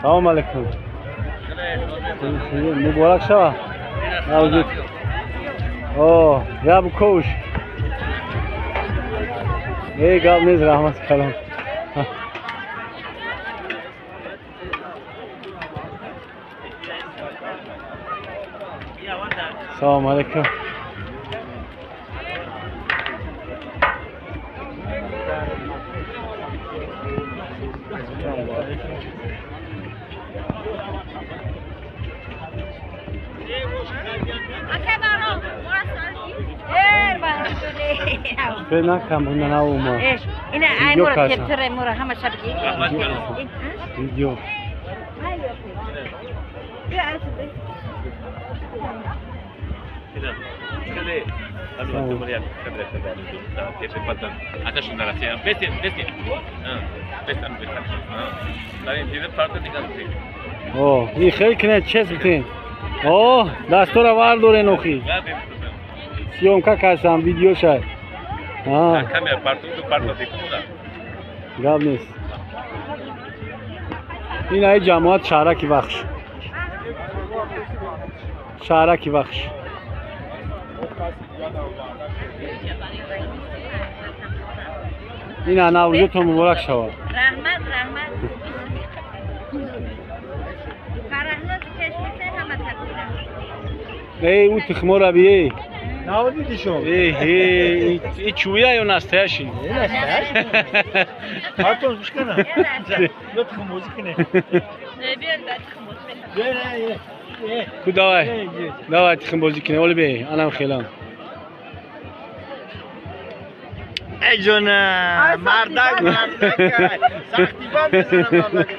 Салом алейкум. Муборак шава. Наврӯз. О, я букуш. Эй, гап нест, раҳмат калом. Салом алейкум. Видео. О, и хеле кине чес битин. О, дастора вардорен охи. Съемка касам видео шай. Камера парту парту декуда. Гап нест. Ин ай ҷамоат шаҳраки Вахш. Шаҳраки Вахш. Ин Наврӯзатон муборак шавад. Раҳмат, раҳмат. Фарахноз пеш ҳама такбира. Эй, ӯ тухмора бией. Наводите шо? Эй, эй, и чуя ё настоящий? Не настоящий. Артон бушкана. Ё тухмозӣ кине. Не биён да тухмозӣ. Не, не, не. Ку давай. Давай тухмбозӣ кине, оли бей, анам хелам. Эй ҷона, мардак, мардак. Сахтибан мезанам мардак.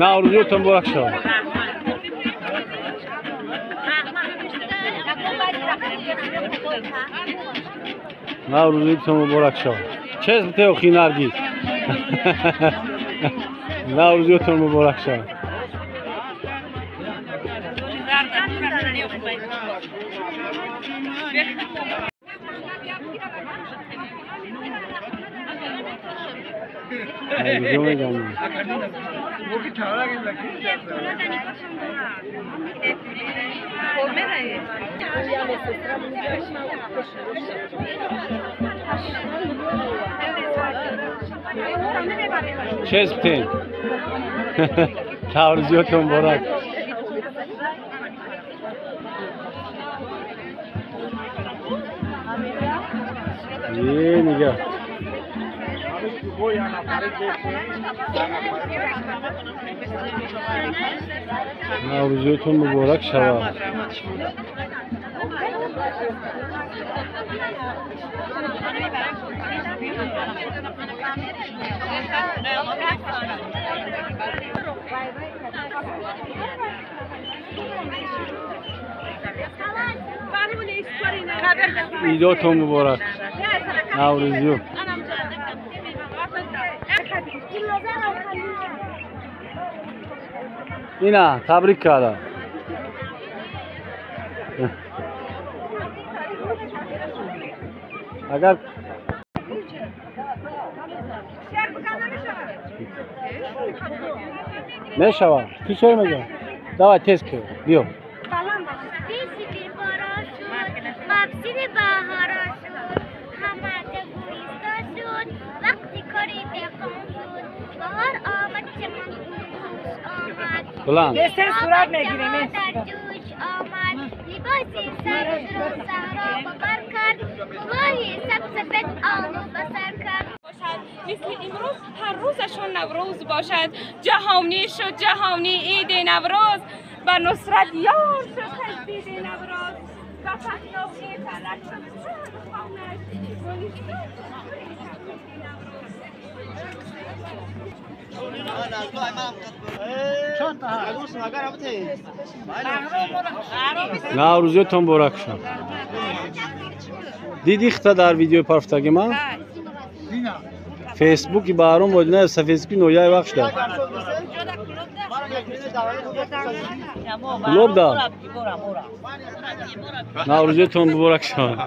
Наврӯзиётон муборак шавад. Наврӯзиётон муборак шавад. Чес бите охи Наргиз. Наврӯзиётон муборак шавад. Чес битен. Наврӯзиётон муборак. Е, нигаҳ. Наврӯзиётон муборак шавад. Идотон муборак. Наврӯзиё. Ина табрик кардам. Агар мешавад, ту чӣ мегӯӣ? Давай тез кун, биё. بلند. بسر صورت میگیریم. لباس سبز رو صحرا ببر کرد، کلاه سبز سفید آلو بسر کرد. مثل امروز هر روزشون نوروز باشد. جهانی شد جهانی عید نوروز، به نصرت یار شد تجدید نوروز. به پهناوی فلک شد خانش، گلستان شد نوروز. Наврӯзиётон муборак шавад. Диди хта дар видеои парфтаги ма? Фейсбуки Баҳром Модинаев, Фейсбуки ноҳияи Вахш да. Клуб да. Наврӯзиятон муборак шавад.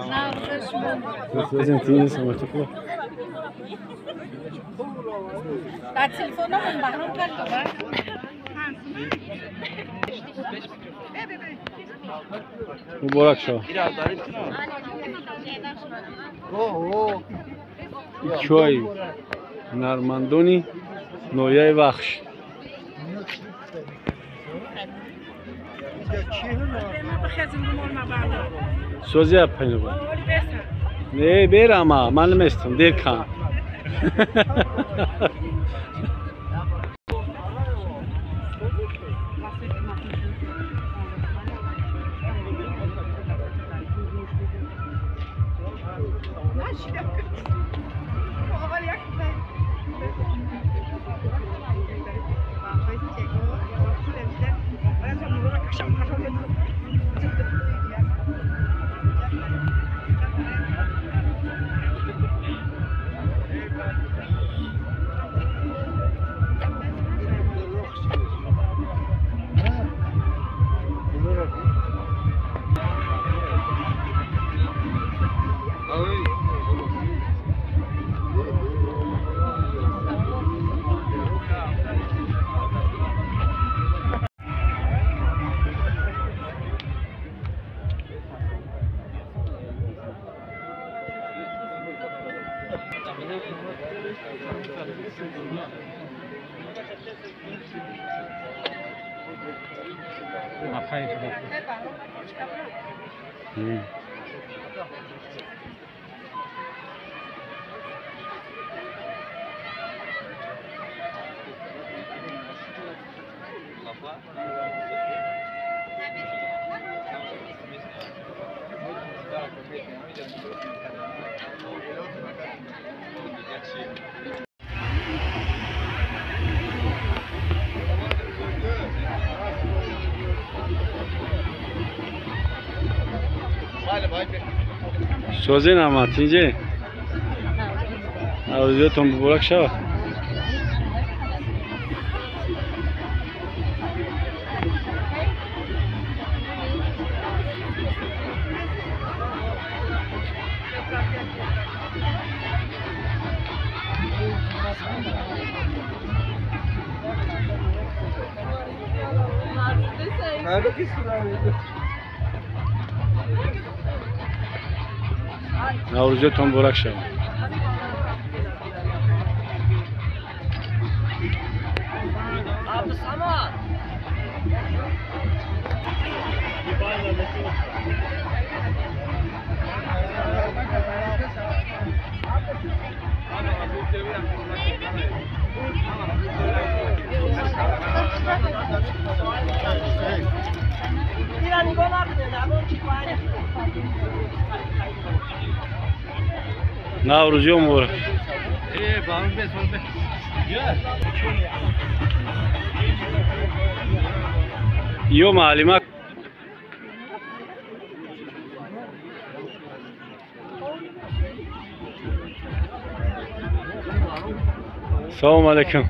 Дар телефонамон Баҳром кард. Муборак шавад. Чой ҳунармандони ноҳияи Вахш. Сози апайнова. Не берама, ман наместам, дер кан. Созин ама тинҷе. Наврӯзиятон муборак шавад. Наврӯзиятон муборак шавад. Наврӯзиё муборак. Ё маълима. Салом алейкум.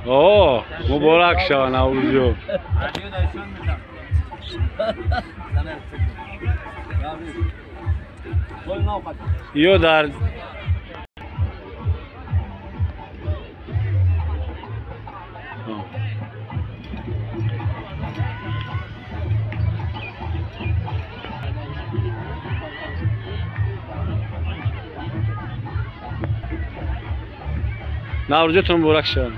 О, муборак шава Наврӯзиё. Ё дар Наврӯзиятон муборак шавад.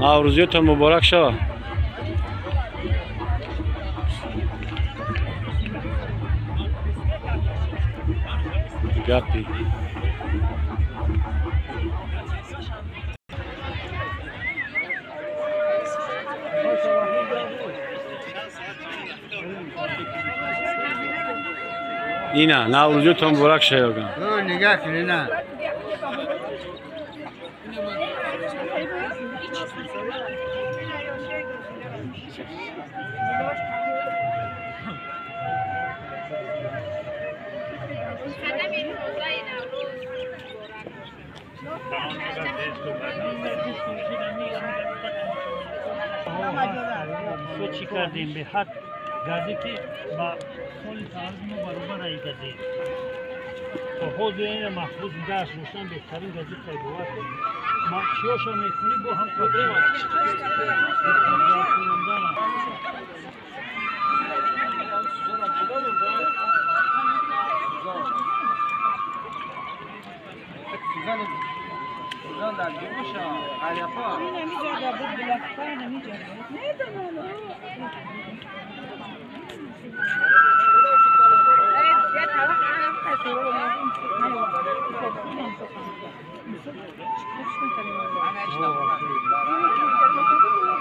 Наврӯзиётон муборак шава. Гапи. Ина, наврӯзиётон муборак шава. Нигоҳ кун ина. Чӣ кардем беҳад газе ки ба соли таърихи мо баробар ай газе. То ҳозир ина маҳфуз даст доштан беҳтарин газет бовар кун. Ма чиёша мекунӣ бо ҳам проблема.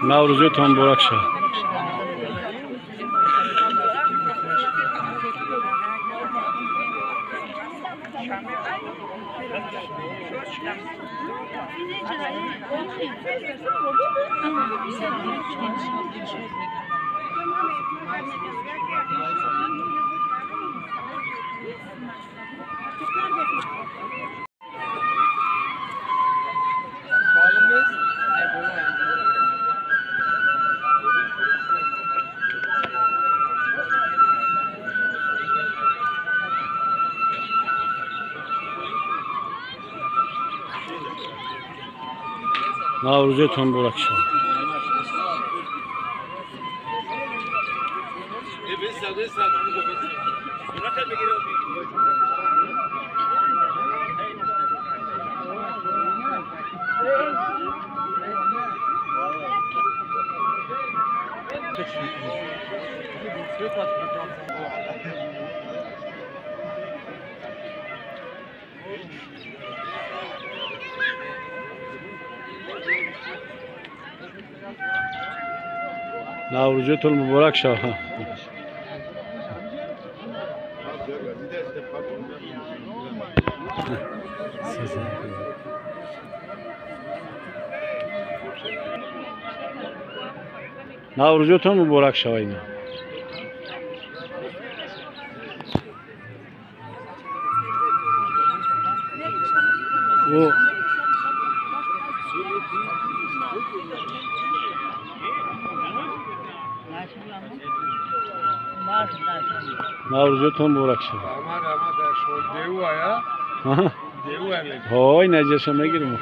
Наврӯзиётон муборак шава. Наврӯзиётон муборак шава. Наврӯзиётон муборак шава. Наврӯзиётон муборак шава ина. Наврӯзиётон муборак шава. Ҳой, наҷаша мегирем.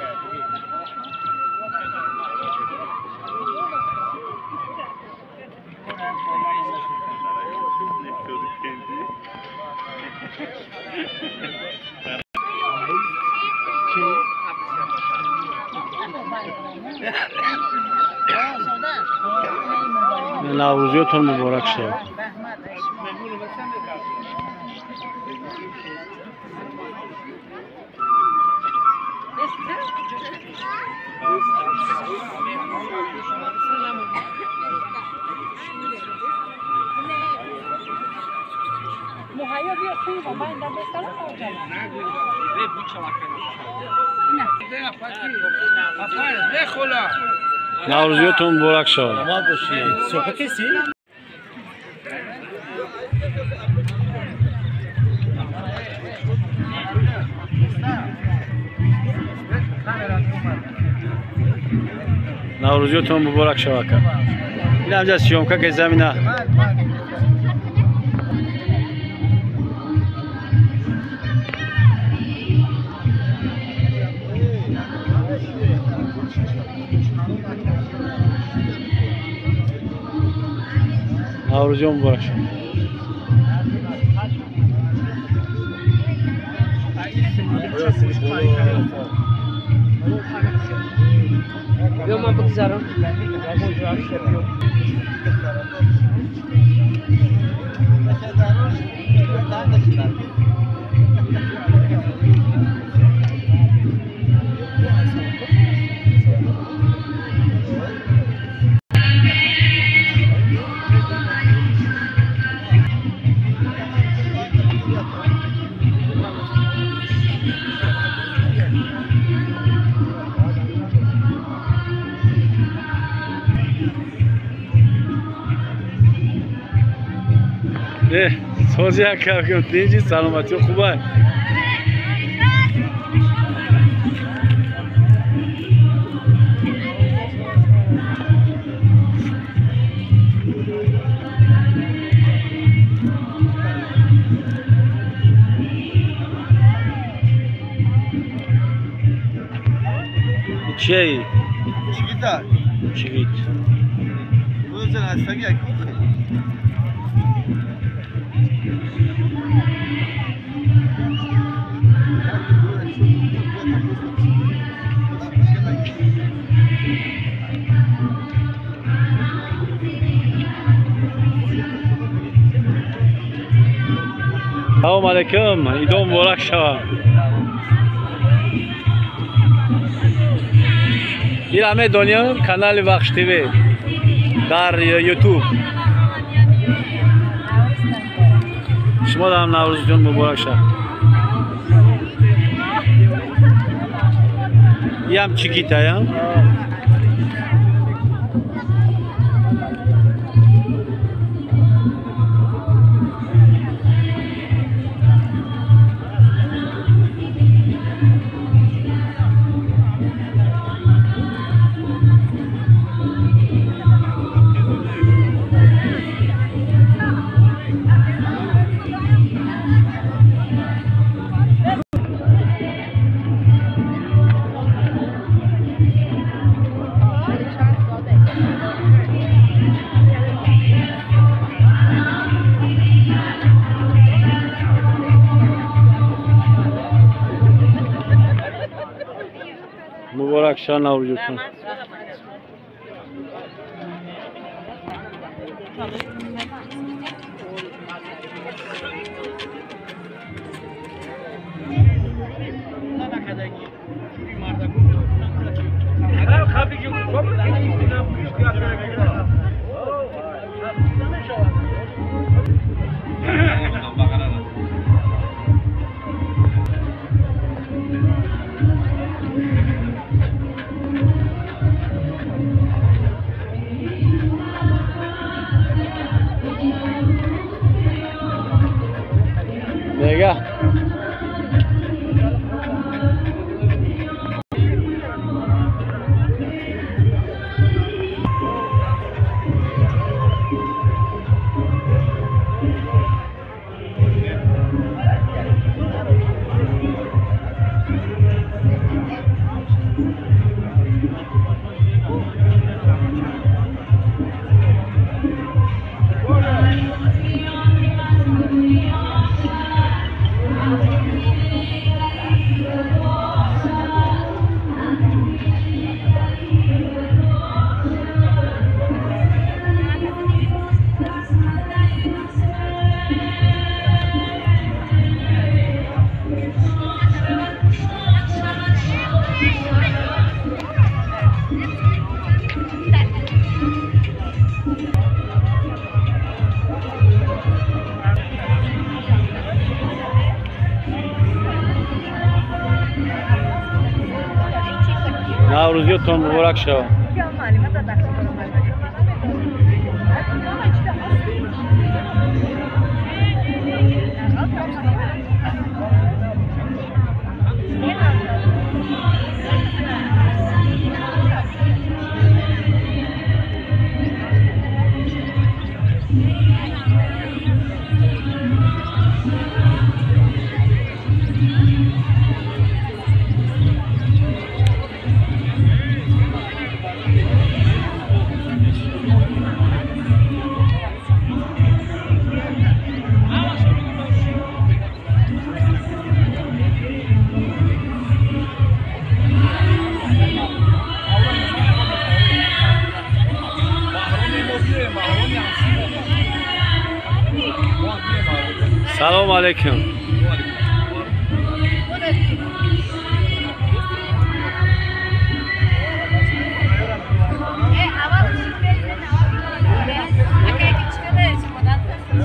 Наврӯзиётон муборак шава. Наврӯзиётон муборак шава. Наврӯзиётон муборак шава ака. Ин ҳамҷа съёмка ки замина. Наврӯзиён муборак шава. Мегузарам. Сози акам тинҷи саломатӣ хубай. Чей? Чигита. Чигит. Салом алейкум, идон муборак шавад. Ира медонем канали Вахш ТВ дар YouTube. Шумо ҳам Наврӯзҷон муборак шавад. Ям чигита ям? Муборак шав Наврӯзҷон. Mega. Наврӯзиётон муборак шавад. Салом алейкум.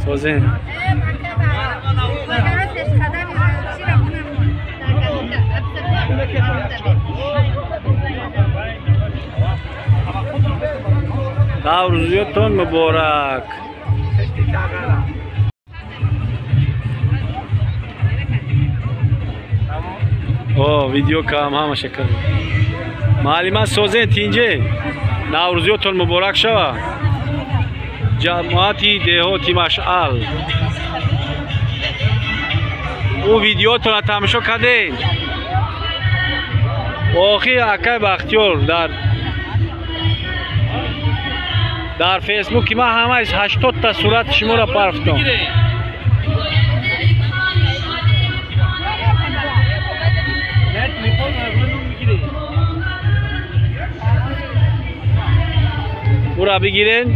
Созин. Наврӯзиётон муборак. О, видео кам ҳамаша кардем. Маълима созен тинҷе. Наврӯзиётон муборак шава. Ҷамоати деҳоти Машъал. Ӯ видеотонро тамошо кардем. Охир акай Бахтиёр дар Фейсбуки ман ҳамаи 80 та сурати шуморо партофтам. Ура бигирен.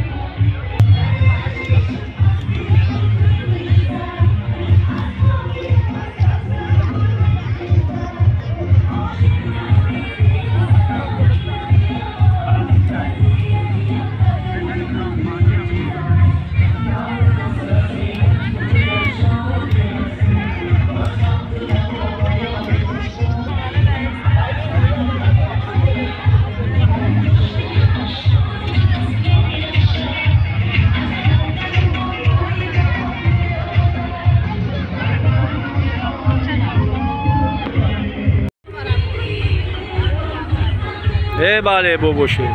Бале бобошо.